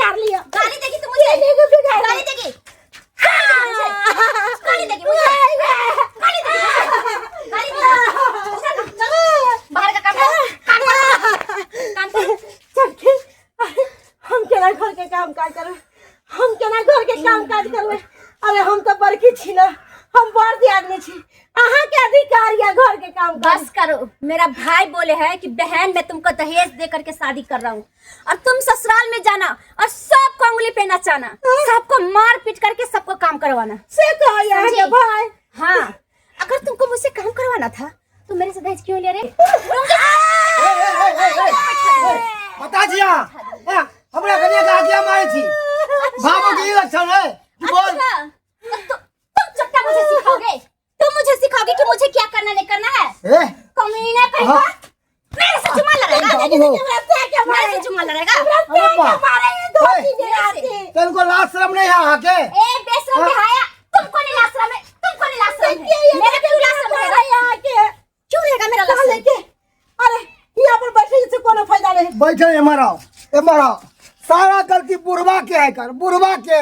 बिगाड़ लिया। गाली देगी तू मुझे? तीन गो बिगाड़ गाली देगी? गाली देगी मुझे? गाली देगी मुझे? गाली देगी? चल, चल, बाहर का काम करो, काम करो, काम करो। चटकी, अरे हम केना घर के काम काज करबै, हम केना घर के काम काज करबै? अरे हम तऽ बड़की छी ना, हम बड़ दियादनी छी, अहाँ के अधिकार या घर के काम काज। बस करो। मेरा भाई बोले है कि बहन, मैं तुमको दहेज दे करके शादी कर रहा हूँ और तुम ससुराल में जाना और सबको उंगली पे नचाना, सबको मार पीट करके सबको काम करवाना। से कहैया अहाँके समझे? भाई? हाँ, अगर तुमको मुझसे काम करवाना था तो मेरे से दहेज क्यों ले रहे? पता छी अहाँ? हमरा कनिया के आज्ञा मारै छी। बाबू के ई लक्षण है कि बोल। अच्छा, तो तुम चट्टा मुझे सिखाओगे? तुम मुझे सिखाओगे कि मुझे क्या करना नहीं करना है? ए कमीना कहीं हाँ। का, मेरे से जुमा लड़ेगा? बाबू हो। मेरे से जुमा लड़ेगा? अरे बाप। मारे। तनको लाज शरम नहीं है अहाँ के? ए बेशरम बेहाया, तुमको नहीं लाज शरम है? तुमको नहीं लाज शरम है? मेरा क्यों लाज शरम रहेगा? यहाँ के क्यों रहेगा मेरा लाज शरम? के अरे यहाँ पर बैठे से कोनो फायदा नहीं। बैठे, एम्हर आओ, एम्हर आओ। सारा गलती बुढ़वा के है कर बुढ़वा के।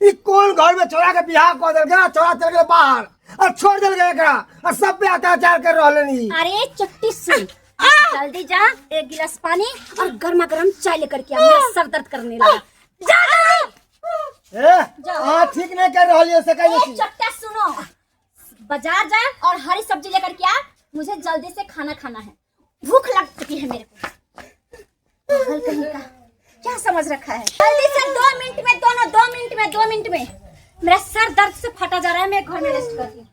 ई कोन घर में छोरा के बियाह कऽ देलकै आ छोरा चल गेलै बाहर आ छोड़ देलकै एकरा आ सब पे अत्याचार कर रहलै ई। अरे चट्टी सुन, जल्दी जा, एक गिलास पानी और गर्मा गर्म चाय लेकर के आ, मेरा सर दर्द करने लगा। जा जल्दी। ए जाओ। अहाँ ठीक नहीं कर रहलियै से कहै ए छी। चट्टा सुनो, बाजार जा और हरी सब्जी लेकर के आ, मुझे जल्दी से खाना खाना है, भूख लग चुकी है मेरे को। पागल कहीं का, क्या समझ रखा है? जल्दी से 2 मिनट में, दोनों 2 मिनट में, 2 मिनट में। मेरा सर दर्द से फटा जा रहा है, मैं घर में रेस्ट करती हूँ।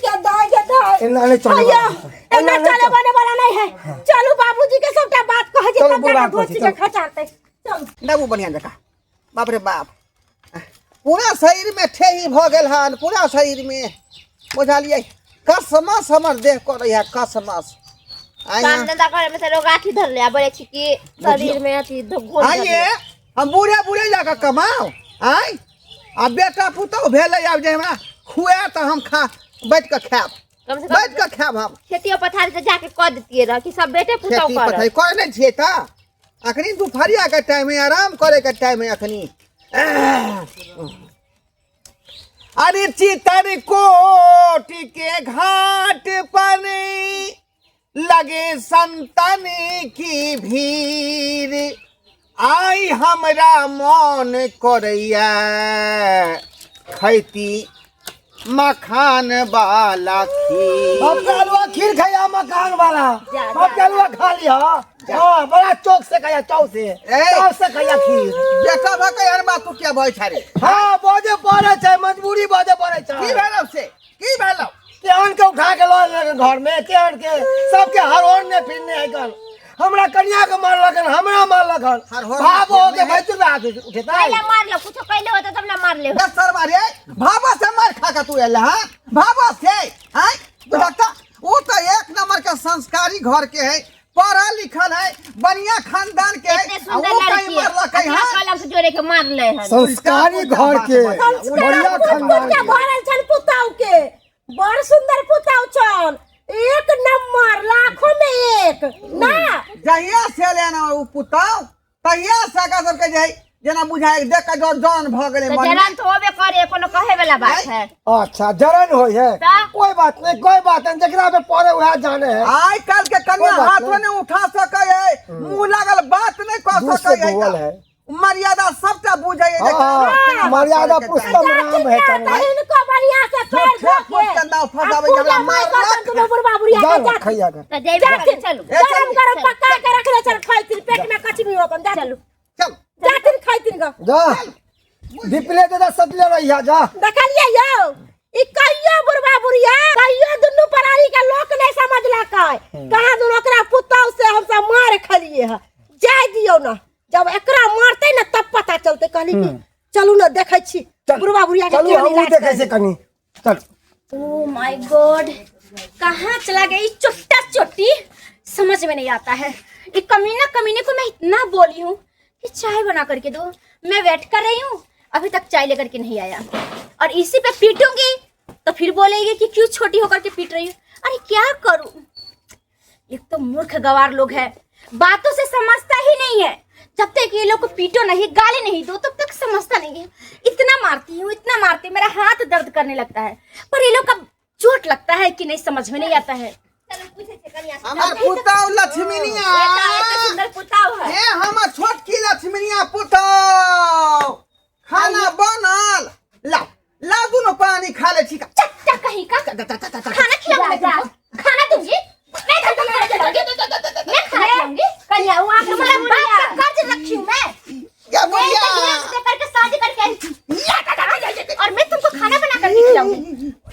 गद्दा गद्दा। एना नहीं चले भैया, वाला। एना एना नहीं चले बने वाला नहीं है। चलू बाबूजी के सबटा बात कह जे चलू, तब बुढ़बा जाके कहै छी, धोती के चलू। खचारते। चलू। दाबू बढ़िया जकाँ। बाप रे बाप, पूरा शरीरमे ठेही भऽ गेल हन, पूरा शरीरमे, बुझलियै? कसमस हमर देह करै है कसमस। आइ काम धंधा करे में से रोगाठी धर ले बोले छी कि शरीर में अथी घोल धर आइए ले। हम बूढ़े बूढ़े जाकऽ कमाउ आइ आ बेटा पुतहु भेलै, आब जे हमरा खुआए तऽ हम खा बैठ कऽ खायब। कम से कम बैठ कऽ खायब हम। खेतियो पथारी तऽ जाके कऽ देतियै रह कि सब बेटे पुतहु खेती करत। पथारी करै नहि छियै तऽ अखनी दुपहरियाके टाइम है, आराम करैके टाइम है अखनी। अरे चितर कोट के घाट पर लगे संतन की भीड़, आई हमरा मन करैया खैती मखान वाला खीर। बाप के हलवा खीर खाया मकान वाला। जा, बाप के हलवा खा लिया। हाँ, बड़ा चौक से खाया, चौक से। ए। चौक से खाया खीर। बेटा भऽ के यार बात तू क्या भय छारे? हाँ, बजे पड़े छै, मजबूरी बजे पड़े छै। की भेलौ से, की भेलौ? केहन के उठा के लऽ लेलक घर में, केहन के सबके हरोड़ने फिरने है कल। हमरा कनिया के मारलक हन, हमरा मारलक हन। हरहोड़ भाव हो के फिरने है। भैंसुर पे हाथ उठेतै। पहिले मारलो, कुछो कैले होते तब ना मारले। बस शर्मा रे, भाबा से मार खा के तू एल हां? भाबा से आय डॉक्टर, वो तो एक नंबर के संस्कारी घर के है, पढ़ल लिखल है, बढ़िया खानदान के है, इतने आ सुंदर वो कहीं लड़की है, मारलक है अपना हां? कलम से जोड़े के मारले हन। संस्कारी घर के बढ़िया खानदान के के। भरल छल पुताऊ के, बड़ सुंदर पुताऊ छल, एक नंबर, लाखों में एक ना। जहिया से लेना उ पुताऊ तहिया से एकरा सबके जे है, जेना बुझाय देख के जन जन भऽ गेलै तऽ मन में। जरन तऽ होबे करे, कोनो कहे वाला बात है? अच्छा, जरन होय है। तऽ? कोई बात नहीं, कोई बात नहीं, जकरा पे पड़े वह जाने है। आइ काल्हि के कन्या कोई बात हाथो नहीं। नहि उठा सकै है, मुंह लागल बात नहि कऽ दूध से सकै है। धोअल है। मर्यादा सबटा बुझै है जे हाँ, केना मर्यादा बात करैके पुरुषोत्तम राम है कन्या। हिनको बढ़िया से पैर झूठे धो फूस के के नाव आ फंसाबै छै, पूजा हमरा माय मारलक। करतन दुनू बुढ़बा बुढ़िया जा के ना, जाथिन। खैया कर। तऽ जेबे जाथिन। करे, चलू। ए, गरम चलू, गरम पका के रखले छल, खैथिन, पेट में कचमी होतन। जा चलू। चल। जाथिन खैथिन ग। जा डिप्ले दादा सतले रहिया जा। देखलियै यौ, ई कहियो बुढ़बा बुढ़िया कहियो दुनू प्राणी के लोक नहीं समझलकै। कहाँ दुनू ओकरा पुतहु से हमसब मार खलिए है। जाय दियौ ना, जब एकरा मारते ना तब पता चलते। कहली कि चलू ना, देखै छी चल। बुढ़बा बुढ़िया के चलू, केहन हमहूँ इलाज देखै करै। छी कनी, चल। ओ my God, कहाँ चला गया ये चुट्टा चुट्टी, समझ में नहीं आता है। ये कमीना कमीने को मैं इतना बोली हूँ कि चाय बना करके दो, मैं वेट कर रही हूँ, अभी तक चाय लेकर के नहीं आया। और इसी पे पीटूंगी तो फिर बोलेगी कि क्यों छोटी होकर के पीट रही हो। अरे क्या करूँ, एक तो मूर्ख गवार लोग है, बातों से समझता ही नहीं है। जब तक ये लोग को पीटो नहीं, गाली नहीं दो, तब तक समझता नहीं है। इतना मारती हूँ, इतना मारती हूँ, मेरा हाथ दर्द करने लगता है, पर ये लोग का चोट लगता है कि नहीं, समझ में नहीं आता है। चलू पूछै छै कनिया से। हमर पुतौ लक्ष्मीनिया। बेटा एते सुंदर पुताव है। हे हमर छोटकी लक्ष्मीनिया पुतौ, खाना बनल? ला ला, दुनू पानी खा ले छी का। चट्टा कहीं का, खाना खिलाऊंगी मैं जा, जा। तुमको, खाना दूंगी मैं, तुमको खाना खिलाऊंगी मैं, खाना खिलाऊंगी। कनिया वहाँ के तुम्हारा बाप का कर्ज रखी हूँ मैं। या मैं बुढ़िया दहेज दे करके शादी करके आई थी और मैं तुमको खाना बना करके खिलाऊंगी?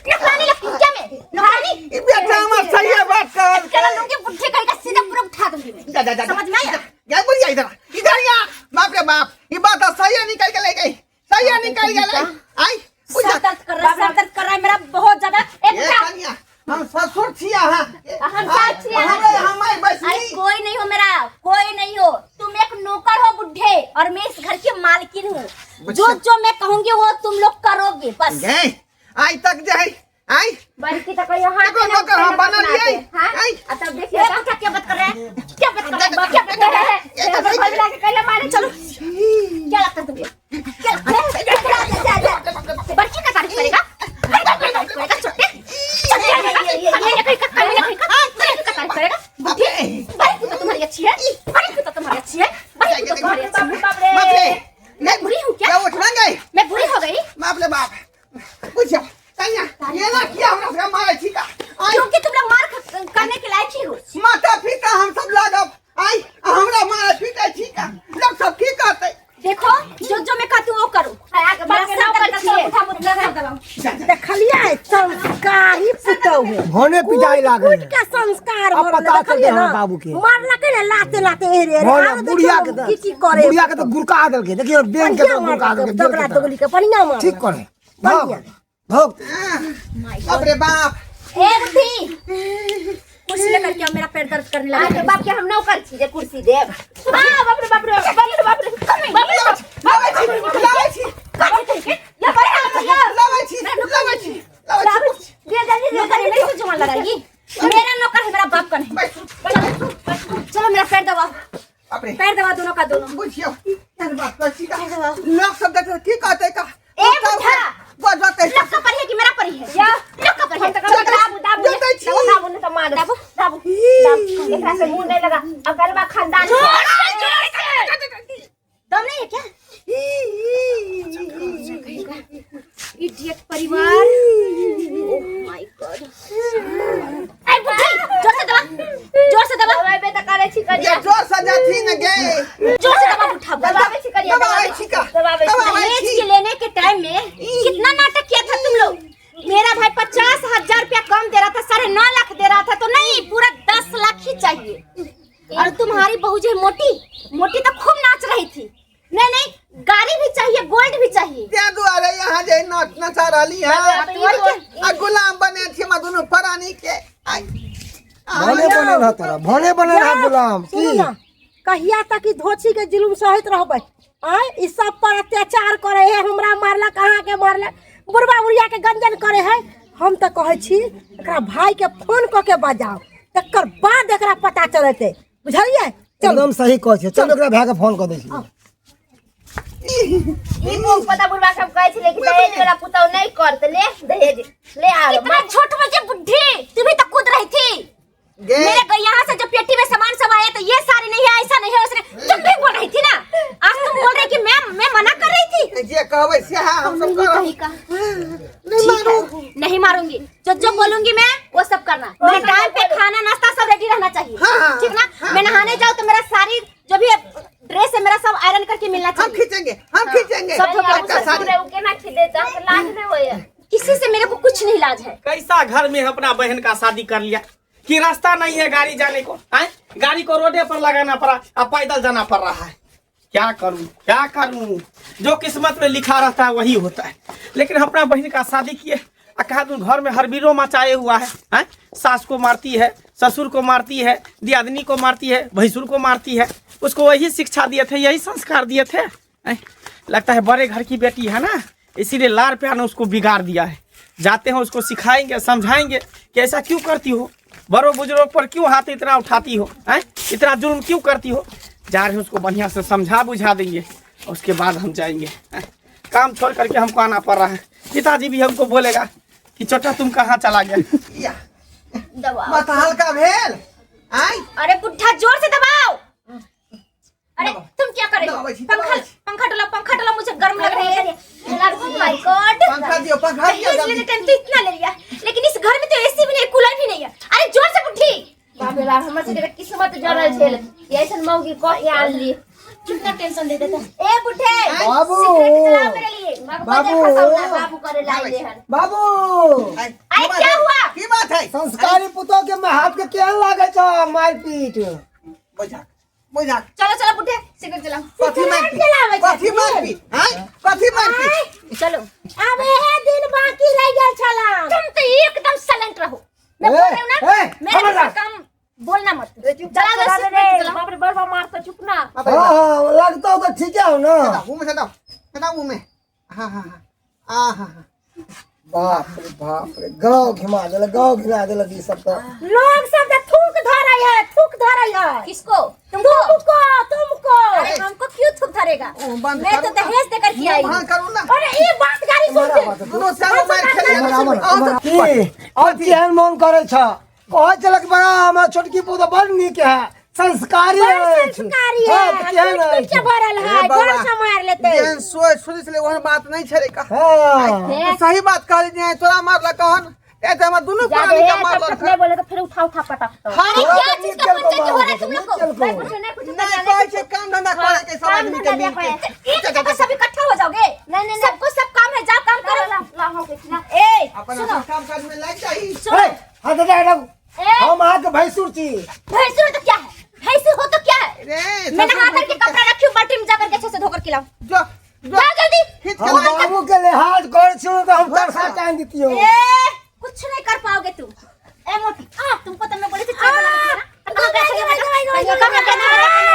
नौकरानी लगती हूँ क्या मैं, नौकरानी? ई बेटा हमर सही बात कहल। चला लूंगी बुढ़े करके, सीधा पूरा उठा दूंगी मैं। जा जा जा। समझ में आया? जा बुढ़िया, इधर आ, इधर आ। बाप रे बाप, ई बात तो सही निकल के ले गई, सही निकल गेलै। आई सर दर्द कर रहा है, सर दर्द कर रहा है मेरा बहुत ज्यादा। एक ये उठा। कनिया, हम ससुर छी अहाँ। हम सास छी अहाँ। हमरे हमार अरे बसनी। कोई नहीं हो मेरा, कोई नहीं हो, तुम एक नौकर हो बुढ़े और मैं इस घर की मालकिन हूँ। जो जो मैं कहूंगी वो तुम लोग करोगे बस। गए आई तक जे है आई। बड़की तो कहियो हाथ देखो नौकर हम बनल हियै। हां आई। आ तब देखियो ये बुढ़ा क्या बात कर रहा है, क्या बात कर रहा है, क्या बात कर रहा है? ये तो घर में लाके कैला मारे। चलो, क्या लगता है तुमको, क्या लगता है? बड़की का तारीफ करेगा, बड़की का तारीफ करेगा, छोटे छोटे कमीने कहीं का, कमीने कहीं का, बड़की का तारीफ करेगा बुढ़ी। बड़ी तो तुम्हारी अच्छी है, बड़ी तो तुम्हारी अच्छी है, बड़ी तो तुम्हारी अच्छी है। बाप रे। बाप रे। मैं बुरी हूँ क्या? क्या उठना गए? मैं बुरी हो गई? बाप रे बाप, बुझियो कन्या, ये ना किया हमरा सबके मारै छी का? आई। क्योंकि तुम लोग मार करने के लायक ही हो। माता पिता हम सब लागब। आई हमरा मारै पीटै छी का? लोग सब की कहतै? देखो, जो जो मैं कहती हूँ वो करो। बाप के नौकर छियै। उठा उठा दबाओ। देखलियै संस्कारी पुतहु है। भने पिटाई लागल। कूट के संस्कार अब भरल पता चल देखलियै गया ना? हमरा बाबू के। मारलकै ने लाते लाते एरे एरे। भने आरो बुढ़िया के देखियौ की की करे। बुढ़िया के तो गुरका देलकै, देखियौ बैंक के बढ़िया तो गुरका मारलकै, देलकै जेल दोगला के तरफ। दोगली के बढ़िया मारलकै। ठीक करे। बढ़िया। भोग भोग। बाप रे बाप। ए बुद्धि, कुर्सी लेकर के आओ, मेरा पैर दर्द करने लगा। अहाँके बाप के हम नौकर छी जे कुर्सी देब? आ बाप रे बाप रे बाप रे बाप रे बाप रे बाप। लाबै छी, लाबै छी, लाबै छी, लाबै छी, लाबै छी। दे जल्दी दे। नौकर है, मेरे से जुबान लड़ाएगी? मेरा नौकर है, मेरा बाप का नहीं। बैसू। चलो, मेरा पैर दबाओ। बाप रे। पैर दबाओ दोनों का दोनों। बुझियौ, एहन बात कहै छी का? लोग सब देखै की कहतै का? ए बुढ़ा। बजतै। लोग का पर है कि मेरा पर है? या। लोग का पर है। हम तऽ कहबै दाबू दाबू। जतै छी। दाबू नहि तऽ मार। दाबू। दाबू दाबू, एकरा से मुंह नहि लगा अब करबा खानदान। दम नहीं है क्या? इडियट परिवार, ओह my God. ए बुढ़ी, जोर से दबा, जोर से दबा। दबाबे तऽ करै छी कनिया। ये जोर से जाथी न गे। जोर से दबा उठा। दबाबै छी कनिया। दबाबै छी का? दबाबै छी। दबाबै दहेज छी। के लेने के टाइम में कितना नाटक किया था तुम लोग। मेरा भाई 50,000 रुपया कम दे रहा था, 9.5 लाख दे रहा था, तो नहीं, पूरा 10 लाख ही चाहिए। और तुम्हारी बहू जो है मोटी मोटी, तो खूब नाच रही थी, नहीं नहीं, गाड़ी भी चाहिए, गोल्ड भी चाहिए। तें दुआरे यहाँ जे नाच नचा रहली है आ गुलाम बने छी हम दुनू प्राणी के। आई भने बने रह तोरा, भने बने रह गुलाम। सुनू की ना, कहिया तक ई धोछी के जुलुम सहैत रहबै? आय, ई सब पर अत्याचार करे है, हमरा मारलक, अहाँके मारलक, बुढ़बा बुढ़िया के गंजन करे है। हम तऽ कहै छी एकरा भाई के फोन कऽ के बजाओ, तकर बाद एकरा पता चलतै, बुझलियै? चलू। एकदम सही कहै छै। चल, ओकरा भाय के फोन कऽ दै छी। ई मुँह पता बुढ़बा के हम कहै छलै कि दहेज वाला पुतहु नहि करतै, ले दहेज ले आरो। इतना छोट बच्चे बुढ़ी, तुम ही तो कूद रही थी। गे। मेरे यहाँ से जो पेटी में सामान सब आया तो ये सारी नहीं है, ऐसा नहीं है, वैसा नहीं, तुम भी बोल रही थी ना। आज तुम बोल रहे कि मैं मना कर रही थी। जे कहबै से हम सब करब। कहीं का नहीं मारू। नहीं मारूंगी। जो जो बोलूंगी मैं वो सब करना। मेरे टाइम पे खाना नाश्ता सब रेडी रहना चाहिए। हाँ, ठीक ना? मैं नहाने जाऊँ तो मेरा सारी जो भी ड्रेस है मेरा सब आयरन करके मिलना हम चाहिए। खींचेंगे, हम खींचेंगे। सब ठोका। अच्छा साड़ी। उ केना खिदे त लाज नहि होइए। किसी से मेरे को कुछ नहीं लाज है। कैसा घर में अपना बहन का शादी कर लिया कि रास्ता नहीं है गाड़ी जाने को? आए, गाड़ी को रोडे पर लगाना पड़ा और पैदल जाना पड़ रहा है। क्या करूं, क्या करूं, जो किस्मत में लिखा रहता है वही होता है। लेकिन अपना बहन का शादी किए आ कहा तुम घर में हरबिरो मचाए हुआ है, हैं? सास को मारती है, ससुर को मारती है, दियादनी को मारती है, भैंसुर को मारती है। उसको वही शिक्षा दिए थे, यही संस्कार दिए थे, हैं? लगता है बड़े घर की बेटी है ना, इसीलिए लार प्यार ने उसको बिगाड़ दिया है। जाते हैं, उसको सिखाएंगे, समझाएंगे कि ऐसा क्यों करती हो, बड़ों बुजुर्गों पर क्यों हाथ इतना उठाती हो, हैं? इतना जुल्म क्यों करती हो। जा रहे हैं उसको बढ़िया से समझा बुझा देंगे, उसके बाद हम जाएंगे। काम छोड़ करके हमको आना पड़ रहा है। पिताजी भी हमको बोलेगा कि छोटा तुम कहाँ चला गया। या दबाओ। माथा हल्का भेल आय। अरे बुढ़ा जोर से दबाओ। अरे तुम क्या कर रहे हो? दबाबै छी, पंखा दबाबै छी। पंखा डला, पंखा डला, मुझे गर्म लग रही है। My God, पंखा दियो, पंखा दियो दहेज जल्दी। लेने टाइम तो इतना ले लिया, लेकिन इस घर में तो एसी भी नहीं, कूलर भी नहीं है। अरे जोर से बुढ़ी। बाप रे बाप, हमर सबके किस्मत जरल छेल, ऐसन मौगी कहि आनली। कितना टेंशन दे देता है। ए बुढ़े, बाबू। सिगरेट जलाओ मेरे लिए। बाबू बाबू। कते फसौना बाबू करे लाइले हन। बाबू, आय, आय, की बात क्या है? हुआ? की बात है? संस्कारी पुतोह के में हाथ के केहन लागे छ मारपीट? बुझा बुझा। चलो चलो बुढ़े, सिगरेट जलाओ। कथी मारपीट? जलाबै कथी मारपीट? आय, कथी मारपीट? चलो। आब इहे दिन बाकी रह गेल छला। तुम तो एकदम साइलेंट रहो, मैं ए, बोल रही हूँ ना, ए, मेरे खबरदार। पीछे कम बोलना मत। चुप जला दो करा सिगरेट, दे। जलाओ। बाप रे, बड़वा मारता, चुप ना। बाप रे हाँ बाप। हाँ, लगतो तो ठीक है ना। मुँह में सटाओ, सटाओ मुँह में। हाँ हाँ हाँ आ हाँ हाँ। बाप रे बाप रे, गाँव घिमा देलक, गाँव घिना देलक ई सब तऽ। लोग सब तऽ थूक धरै है, थूक धरै है। किसको? तुमको? तुमको, तुमको। अरे हमको क्यों थूक धरेगा? ओ, बंद मैं तो करो ना। दहेज देकर के आई हूँ। बंद करू ना। अरे ई बात गाड़ी हमारा सुनते। बात है। दुनू चारू मारि खेलिए। हमर, हमर, हमर। की अब केहन मोन करै छ? कहै छलक बड़ा हमर छोटकी पुतोह बड़ नीक है, संस्कारी बड़ अछि। संस्कारी है, हाँ, तऽ केहन पीट पीट के अछि? भरल है, ए बाबा, घर से मार लेतै। जेहन सोच सोचै छलै ओहन बात नहि छलै का। हाँ। तू सही बात कहली जे तोरा मारलक हन, ए तऽ हमर दुनू जादे प्राणी के है, मारलक तब तक नहीं बोले तो फिर उठा उठा पटक। हाँ, अरे तोरा क्या तऽ चीज नीक का केलको पंचायत हो रहा है बाबू, तुम लोग नीक को? केलको। नहीं कुछ नहीं कुछ नहि कहै छै काम धंधा करे के सब काम आदमी के धंधा मिल के। देखो। एक जगह सब इकट्ठा हो जाओगे? नहीं, नहीं, सबको सब काम है, जाओ काम करो। ला ला हो के ना। ए अपन सुनो, अपन काम काज में लागि जाही। सुनो। हे, हाथ हटा, हटाउ। ए हम अहाँके भैंसुर छी। भैंसुर तो क्या है, भैंसुर हो तो क्या है? रे मैं ससुर नहा करके भैंसुर कपड़ा रखी हूँ, बाल्टी में जाकर के अच्छे से धोकर खिलाओ। जो जो जाओ जल्दी। खींच के हम ला। बाबू के लिहाज करै छी तऽ हम तरसा टाइम दितियौ। ए कुछ नहीं कर पाओगे तुम। ए मोटी, आ तुमको तो मैं बोली थी चाय बना के ना। कहाँ गया छे बेटा? कहाँ गया बेटा?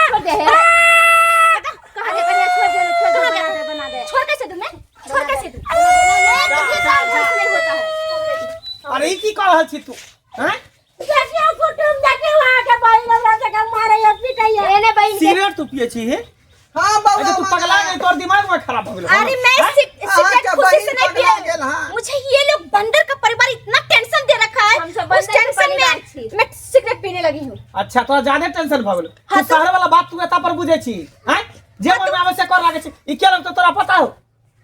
छोड़ दे है। बेटा, कहाँ दे कन्या, छोड़ दे, छोड़ दे, कहाँ गया? बना दे, बना दे। छोड़ कैसे दूं मैं? छोड़ कैसे दूं? एक भी काम ढंग से नहीं होता है। अरे ई की कह रहल छी तू? हैं? देखियौ कुटुम, देखियौ अहाँके बहिन हमरा सबके मारैया पीटैया। एने बहिन के सिगरेट तू पिए छी हे? हाँ बाबा, अरे तू पगला गई, तोर दिमाग में खराब हो गेलो। अरे मैं हैं? सिगरेट के खुशी से बहिन नहीं पगला पिया। गेल, हाँ। मुझे ये लोग बंदर का परिवार इतना टेंशन दे रखा है, हम सब उस बंदर के टेंशन परिवार में छी। मैं सिगरेट पीने लगी हूँ। अच्छा तोरा ज्यादा टेंशन भऽ गेलो। तू हाँ, तो- शहर वाला बात तू एता पर बुझै छी? हैं? जे मन में आबै से कर लागै छी। ई के लगतौ तोरा पता हो?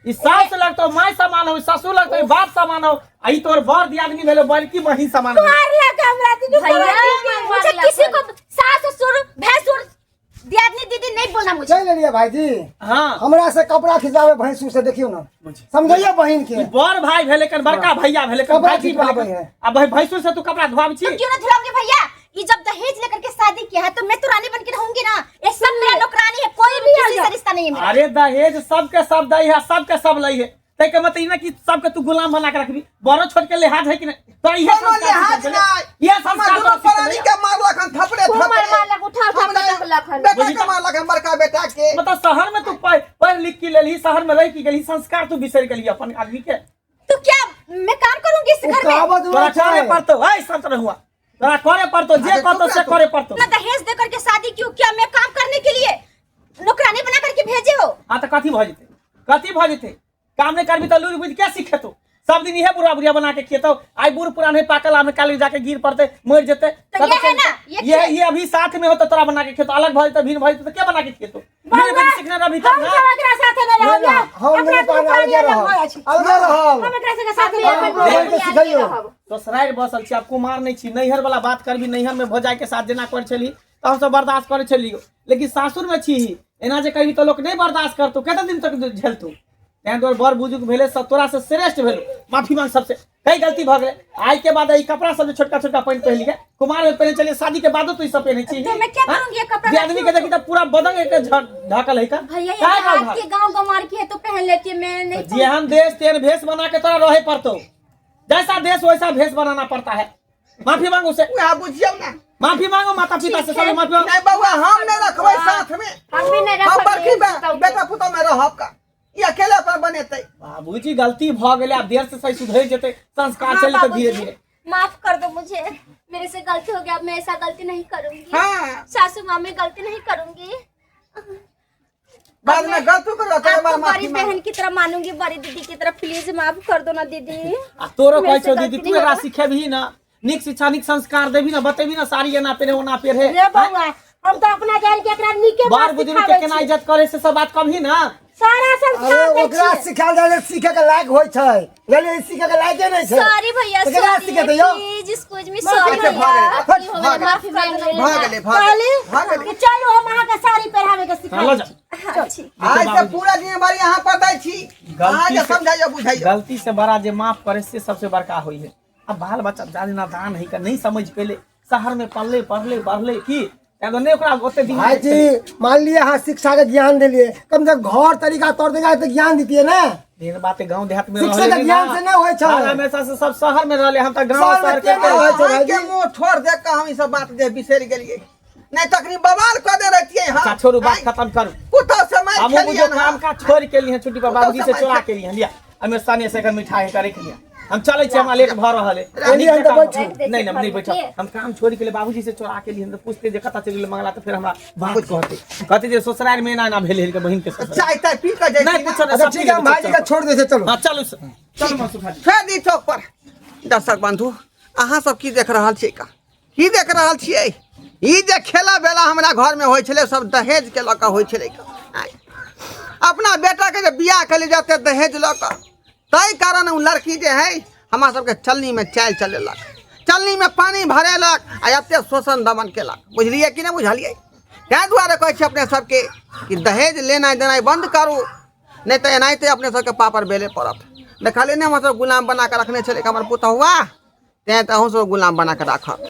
ई सास लगतौ माय समान हो, ससुर लगतौ बाप समान हो, आ ई तोर बर दियादनी भेलो बड़की बहिन समान भेलो। मारलक हमरा दुनू भैया, प्राणी के। मुझे किसी को सास ससुर भैंसुर दियादनी दीदी नहीं बोलना मुझे। चलि एलियै भाईजी। हाँ। हमरा से कपड़ा खिंचाबै भैंसुर से, देखियौ ना, समझैयौ बहिन के। ई बड़ भाई भेले कन, बड़का भैया भेले कन, कपड़ा भाईजी भेले खिंचवाबै कन। है। आ भाई भैंसुर से तू कपड़ा धोआबै छी? तो क्यों ना धुलाऊंगी भैया? ये जब दहेज लेकर के शादी किया है तो मैं तो रानी बन के रहूंगी ना। ये सब मेरा नौकरानी है, कोई भी किसी से रिश्ता नहीं है मेरा। अरे दहेज सबके सब दै है, सबके सब लै है, तै के मतलब ई ना कि सबके तू गुलाम बना के रखबी। बड़ो छोट के लिहाज है कि नहीं? तो इहे कोनो संस्कार लिहाज सिखल नहि। इहे हमर संस्कार दुनू तोरा सिखल प्राणी के मारलक हन थपड़े खूब थपड़े। मार मारलक, उठा उठा हमरा पटकलक हन। बेटा के मारलक हन, बड़का बेटा के। मतलब शहर में तू पढ़ लिख के लेलही, शहर में रह के गेलही, संस्कार तू बिसरि गेलही अपन आदमी के। तो क्या मैं काम करूंगी इस ओ घर में? कहावत तोरा नहि करे छै। पड़तौ, ऐ शांत रहुआ, तोरा करे पड़तौ, जे अरे करतौ चुप से रह तू। करे पड़तौ। ना दहेज दे करके शादी क्यों किया? मैं काम करने के लिए नौकरानी बना करके भेजे हो। हाँ तऽ कथी भऽ जेतै, कथी भऽ जेतै? काम नहि करबी तऽ लुरि बुद्धि क्या सिखेतौ? सब दिन इहे बुढ़ा बुढ़िया बना के खेतौ। आइ बूढ़ पुरान है पाकल आम काल्हि जाके गिर पड़तै, मरि जेतै। तो ये है ना, ये ये अभी साथ में हो तो तोरा बना के खेतौ, अलग भऽ जेतै, भिन्न भऽ जेतै तऽ के बना के खेतौ? लुरि बुद्धि सिखने रहबी तब हम ना। सब एकरा साथे नहि रहब। नहि, नहि, हम अपना दुनू दुनू प्राणी प्राणी अलगे अलग रहब। भऽ जाइ छी। अलगे रहब। हम एकरा सबके साथे नहि हम रहब। अपना बहिन के सिखैयौ। ससुरारि बसल छी, आब कुमार नहि छी। नैहर वाला बात करबी, नैहर में भौजाई के साथ जेना करै छली तऽ हमसब बर्दाश्त करै छलियौ, लेकिन सासुर में छी एना जे करबी तऽ लोक नहि बर्दाश्त करतौ, कते दिन तक झेलतौ? तैं दुआरे बड़ बुजुर्ग भेलै, सब तोरा से श्रेष्ठ भेलौ, माफी मांग सबसे, कई गलती भऽ गेलै। आइ के बाद ई कपड़ा सब जे छोटका छोटका पहिन पहिलियै, कुमार में पहिने छलियै, शादी के बादो तू ई सब पहिने छी। तो मैं क्या करूंगी ये कपड़ा? जे आदमी के देखी तऽ पूरा बदन एक ढकल है का। भैया ये काहे हाथ का के गांव गंवार की है तो पहन लेती है, मैं नहीं। जेहन देश तेहन भेष बना के तोरा रहे पड़तौ, जैसा देश वैसा भेष बनाना पड़ता है। माफी मांगो से। वएह बुझियौ ना। माफी मांगो माता पिता से, सब माफी मांगो। नहि बौआ, हम नहि रखबै साथ में, हम भी नहीं हम रखबै। बड़की बेटा पुतोह में रहब का, ई अकेले अपन बनेतै। बाबूजी गलती भ गेलै, आब देर से सही सुधरि जेतै, संस्कार हाँ, चलि जेतै बाबूजी, धीरे धीरे। माफ कर दो मुझे, मेरे से गलती हो गया, अब मैं ऐसा गलती नहीं करूंगी। हाँ। सासू माँ मैं गलती नहीं करूंगी। बाद में गलती करो तो आपको माफी बड़ी मांगो। बहन की तरह मानूंगी, बड़ी दीदी की तरह, प्लीज माफ कर दो ना दीदी। आ तोरो मेरे कहै से छौ गलती दीदी, तू नहीं एकरा होगा। सिखेबही ना, नीक शिक्षा नीक संस्कार देबही ना, बतेबही ना साड़ी एना पेरे ओना पेरे। रे बौआ, हम तो अपना जान के एकरा नीके बार बात बुजुर्ग के सिखाबै केना छी। इज्जत करे से सब बात कमही ना। सारा अरे संस्कार दै ओकरा छियै। सिखायल जाइ छै, सीखे के लायक होइ छै, बुझलियै? सीखे के लायके नहि छै। सॉरी भैया, तऽ केना सॉरी, सिखेतै यौ? प्लीज एक्सक्यूज मी, सॉरी अच्छा, भैया। भऽ गेलै, भऽ गेलै, माफी मांग लेली। भऽ गेलै, भऽ गेलै, कहली भऽ गेलै। कि चलू हम अहाँके साड़ी पहिराबै के हाँ, सिखाबै लऽ जा। छी। हाँ, ठीक। आज से पूरा जिम्मेवारी अहाँ पर दै छी, अहाँ जे समझाइयो बुझाइयो। गलती से बड़ा जे माफ करे से सबसे बड़का होइ है। अब बाल बच्चा जाने नादान है का नहीं समझ पेले, शहर में पढ़ले पढ़ले बढ़ले की तैं तो नहीं ओकरा ओते दिमाग भाईजी मान लिए अहाँ शिक्षा के ज्ञान देलिए, कम से कम घर तरीका तौर तरीका के ज्ञान दितिए ना। मेन बात है गांव देहात में शिक्षा रहले के नहीं ज्ञान ना। से नहीं होइ छै। हर हमेशा से सब शहर में रहले, हम तऽ गांव शहर में शहर के केना होइ छै अहाँके भाईजी? मुँह ठोर देख कऽ हम ई सब बात जे बिसरि गेलियै, नहीं तखनी बवाल कऽ दे रहतियै। हाँ अच्छा छोड़ू, बात खत्म करू। पुतहु से मारि हमहूँ बुझो खेलियै काम काज छोड़ के लिए छुट्टी पर बाबूजी से पुतहु से चोरा मारि के लिए लिया, हमें सने से एकर मिठाई के रख लिया। हम चलै छी, हमरा लेट भऽ रहल है। एलियै हन तऽ बैठू। नहीं नहीं नहीं बैठो, हम काम छोड़ के लिए बाबूजी से चोरा के लिए। हम तऽ पूछते जे कतऽ चलि गेलै मंगला, तऽ फेर हमरा बात कहते कहते जे ससुराल में एना एना भेल के बहिन के ससुराल। चाय ताय पी कऽ जाइ नहीं छी ना। पूछो अच्छा सब ठीक है, हम भाईजी के छोड़ दै छियै, चलू। हाँ चलू चलू मंसूर भाजी। फेर दी चौक पर। दर्शक बंधु, अहाँ सब की देख रहल छियै का? की देख रहल छियै? ई जे खेला बेला हमरा घरमे होइ छलै सब दहेजके लऽ कऽ होइ छलै। आँय, अपना बेटाके जे बियाह केली जते दहेज लऽ कऽ, ताहि कारण ओ लड़की जे है हमरा सबके चलनीमे चालि चलेलक, चलनीमे पानि भरेलक आ एते शोषण दमन केलक। बुझलियै कि नहि बुझलियै? ताहि दुआरे कहै छी अपने सबके कि दहेज लेनाइ देनाइ बन्द करू, नहि तऽ एनाहिते अपने सबके पापड़ बेले पड़त। देखलियै ने, हमर सब गुलाम बना कऽ रखने छलै हमर पुतहुआ, तेँ तऽ अहूँ सब गुलाम बना कऽ राखत।